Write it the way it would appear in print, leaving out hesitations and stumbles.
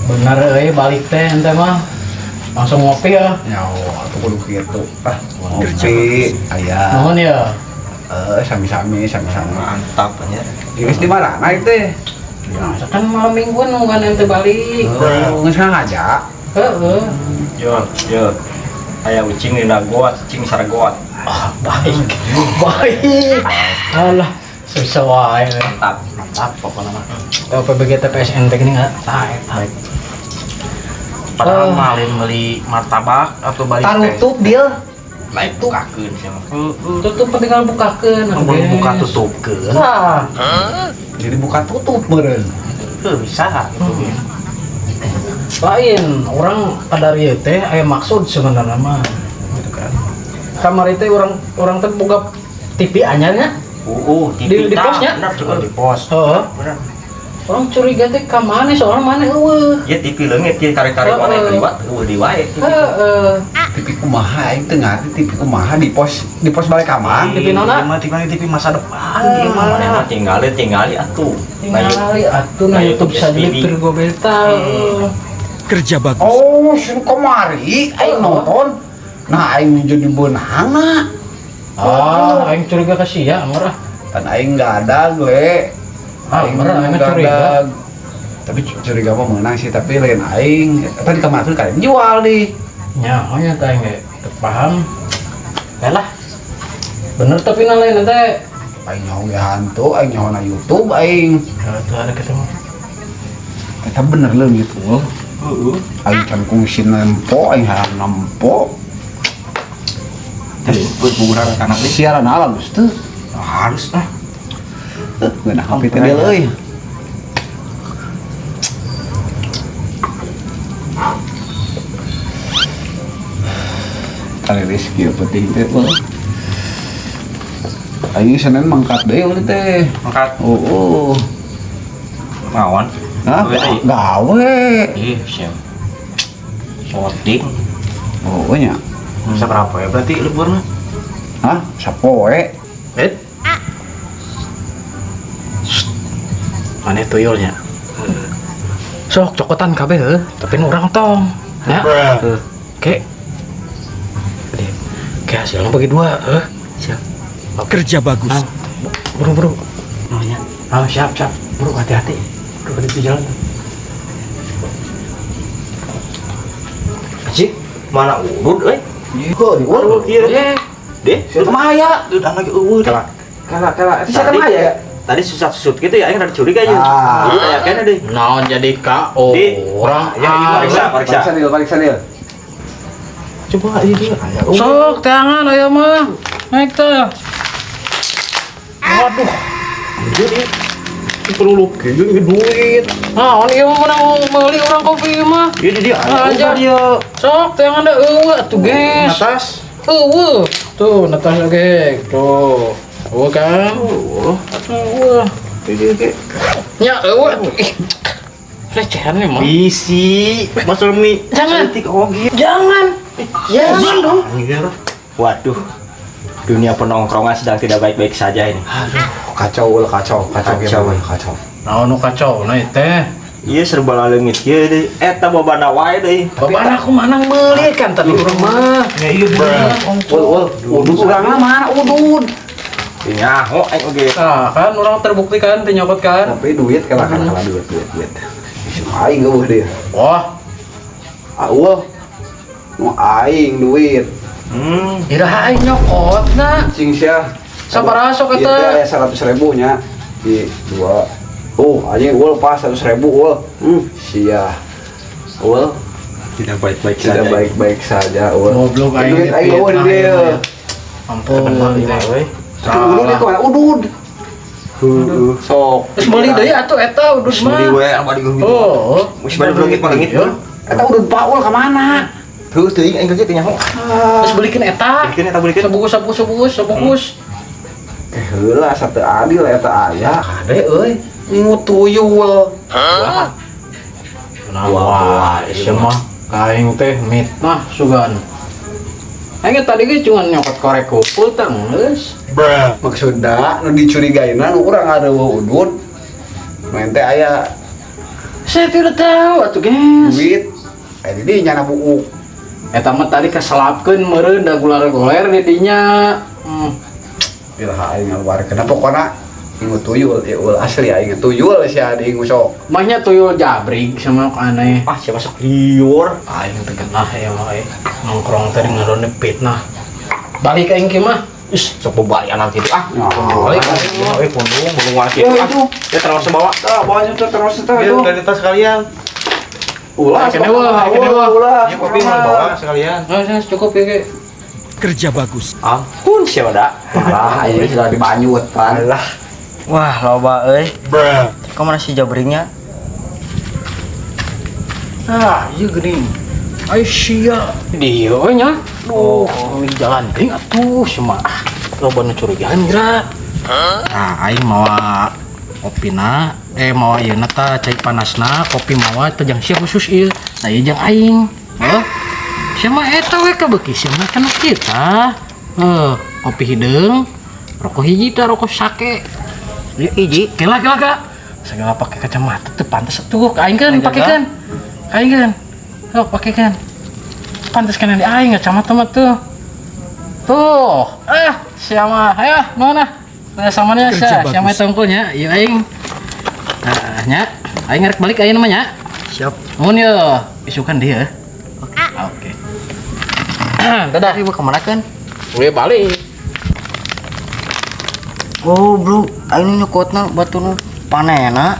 Bener euy, balik teh ente mah. Langsung ngopi ya. Ya, atuh kudu kitu. Ah, ngopi aya. Nuhun ya. Eh, sami-sami, sami-sami. Mantap ya. Geus di mana naik teh? Ya, kan malam mingguan nungguan ente balik. Oh, geus ngaja. Heeh. Yo, yo. Aya ucing dina got, cing sargot. Ah, baik. Baik. Alah, susah wae. Mantap. Mantap pokoknya mah. Tahu PBG TPSN teh gini enggak? Tah, eta. Padahal Oh. malin beli martabak atau balik teh. Tarutup deal. Lain bukakeun sih mah. Tutup tinggal bukakeun. Mun buka tutupkeun. Tah. Jadi buka tutup meureun. Heuh, bisa gitu. Lain, orang pada ieu teh aya maksud sebenarnya mah gitu kan. Kamari teh orang orang teh boga TV anyarnya. TV Di posnya? Bener, coba di pos. Heeh. Bener. Orang curiga teh ka mana soalnya mana eueuh. Ya TV leungit kieu kare-kare mana Heeh. kaliwat eueuh di wae. Heeh. TV kumaha aing teu ngarti TV kumaha di pos balik kamar. TV nona? Ieu mah TV TV masa depan ieu Mana mah. mah tinggali tinggali atuh. Tinggali atuh na Na YouTube YouTube saja SPB. Virgo Beta. Kerja bagus. Oh, sun kamari aing nonton. Nah, aing jadi beunangna. Ah, aing curiga ka sia murah. Kan aing nggak ada gue. Ah, Aing bener, aing nggak curiga. ada. Tapi curiga mah menang sih, tapi lain aing. Tadi kamar tuh kalian jual di. Nya, nya teh aing ge teu paham. Ya lah. Bener tapi na lain teh. Aing nyaho ge hantu, aing nyaho na YouTube aing. Ya tuh ada ketemu. Eta bener leungit eueuh. Heeh. Aing can kungsi nempo, aing hayang nempo. Terus buburan anak deui. Siaran halus teu. Halus ah. Ngeunah kopi teh deul euy. Kali rezeki penting teh euy. Aing Senin mangkat deui euy teh. Mangkat Oh, oh. naon? Hah? Gawe deui. Gawe. Ih, siap. Shooting. Oh, nya. Bisa berapa ya berarti libur mah? Hah? Sapoe. Eh. Mana tuyulnya? Sok cokotan kabeh heuh, tapi nu urang tong. Ya. Heuh. Ke. Gede. Ke hasilnya bagi dua, heuh. Siap. Oke. Kerja bagus. Ah, buru buru. Oh nya. Ah, siap, siap. Buru hati-hati. Buru di jalan. Cik, mana urut euy? Kok di Urut kieu. Eh, Deh, Siapa mah aya? Udah lagi eueuh deh. Kela Kala kala eta siapa Tadi- mah aya ya? tadi susut-susut gitu ya, aing rada curiga ya. Ah. Urut aya kene deh. naon jadi KO Di. orang Ya, ini periksa, periksa. Periksa deal, periksa deal. Coba ieu dia aya. Sok tangan aya mah. Naik teh. Waduh. Jadi perlu kieu ieu duit. Naon ieu mah menang meuli urang kopi ieu mah. Ieu di dia Ah, aya aja. dia. Sok tangan da eueuh atuh guys. Atas. Eueuh. Tuh, netas oge. Tuh. Eueuh kan? Oh, Eueuh. ieu ge. Nya eueuh atuh. Ih. Recehan nih mah. Bisi, masuk mie. Jangan. Saeutik oge. Jangan. Jangan dong. Waduh. Dunia penongkrongan sedang tidak baik-baik saja ini. Kacau ulah kacau, kacau Kacau, gimana? eh. Kacau. Naon nu kacau na teh. Iya serba laleungit kieu deui. Eta babana wae deui. Bapak aku manang meuli kan tadi urang mah. Ya iya bener. Ul ul, udud urangna mana udud? Nyaho aing oge. Nah, kan orang terbukti kan teu nyokot kan. Tapi duit kalah kalah kalah duit duit duit. Isu aing eueuh dia. Wah, Ah eueuh. Nu aing duit. Iraha aing nyokot na. Cing sia. Sabaraha sok Ieu eta? teh aya 100.000 nya. Di dua. Oh, anjing ul pas 100.000 ul. Sia. Ul Tidak baik-baik saja. tidak baik-baik saja ul. Goblok aing Duit aing eueuh di dipitnah dieu. ieu mah. Ampun. Euy. Tapi udud di kemana? Udud. Heeh. Sok. Terus meuli deui atuh eta udud mah. Meuli we anu badi gitu. Oh. Geus bade leungit mah leungit. Iya. Eta udud Paul ka mana? Terus teuing aing ge teu nyaho. Terus belikin eta. Belikeun eta belikeun. Sebungkus sebungkus sebungkus sebungkus. Eh heula sate adil eta aya. Kade euy, ningu tuyul. Wah. Wah, ieu mah kaing teh mitnah sugan. Aing tadi ge cuma nyokot korek kumpul teh geus. Maksudna nu dicurigaina nu urang areueuh udud. Nu ente aya. Saya tidak tahu atuh, guys. Duit. Eh, di dinya na buuk. Eta mah tadi keselapkeun meureun da gular-goler di dinya. Iraha aing ngaluarkeun. Pokona ingu tuyul, ya ul asli aing tuyul sia diingu sok. Mahnya tuyul jabrig sama aneh. Ah, siapa sok liur. Aing teh genah ya mah euy. Nongkrong teh ngadone fitnah. Balik aing ke mah. Ih, sok bebalian gitu ah. Balik. Ya, eh pundung, pundung mana gitu. Ya, Ah. itu. Ya terus bawa. Tah, bawanya teh terus teh Biar itu. udah di tas sekalian. Ulah, Kene wah, kene wah. ulah. Ya kopi mau bawa sekalian. Nah, saya cukup ya, Ki. Kerja bagus. Ampun siapa dah. Parah, aing sudah dibanyut, pan. Alah. Wah, loba euy. Kemana si jabringnya? Ah, iya geuning. Ai sia. Dia we nya. Duh, di jalan teuing atuh cuma ah, loba nu curigaan geura. Nah, aing mawa kopina, eh mawa ieu na tah cai panasna, kopi mawa teh jang sia khusus ieu. Nah, ieu jang aing. Heuh. Sia mah eta we kabeuki sia mah kana kita. Heuh, kopi hideung, rokok hiji tah rokok sake. Hiji. Kela kela kela. Segala pakai kacamata tuh pantas tuh aing kan pakai kan. Aing kan. Oh, pakai kan. Pantas kan di aing kacamata mah tuh. Tuh. Ah, siapa? Ayo, mana? Nah, samanya Kerja sia, siapa bagus. tongkolnya? Ieu aing. Nah, nya. Aing ngarek balik aing namanya. Siap. Mun ye, isukan dia. Oke. Oke. Dadah. Ibu kemana kan? Gue balik. Goblok, aing nu nyokotna batu nu panena.